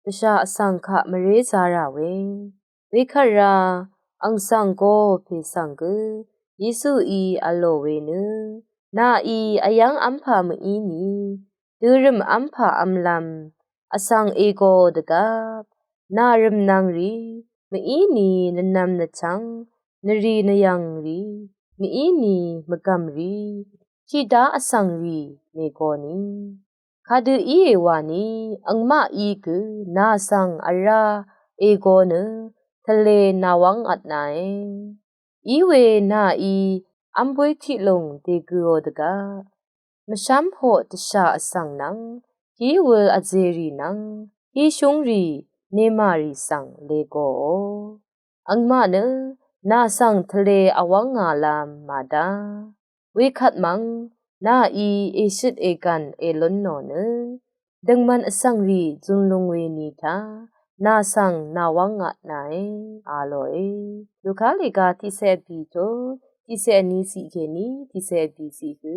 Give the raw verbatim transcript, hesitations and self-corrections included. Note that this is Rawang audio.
dvshà vsvng kaq mvré zārà we. Wekvt rā àng svng go pè svng gø Yesuí v̄l lò we nø, nàí vyv́ng v́mpà mvíni dørø̀m v́mpà v́mlv́m vsvng ègo dvgvp, nà rø̀mnvng rì mvíni nvnvm nvchvng, nvrì nvyv̀ng rì mvíni mvgv̀m rì, tiqdá vsvng rì mègoni. Kadø íe wani, àngmaqí gø nà svng vrá ègo nø tvlē nàwv́ng vtnāe. Íwe nàí v́m bǿy tiqlùng dègø̄ò dvgvp, mvshv́mhoq dvshà vsvng nvng, hí wūl vzèrì nvng, hí shúngrì nemàrì svng lègòò. Àngmaq nø nà svng tvlē vwv́ng ngà lv̄m màdá. Wekvt mv̀ng nàí èshøt ègv̀n èlún nò nø, døngman vsvng rì zunlung we ni taq nà svng nàwv́ng ngà vtnāe, a lòe. Luka lèga tiqsè vbì tut tiqsè vní ciq kèní tiqsè vbì ciq hø.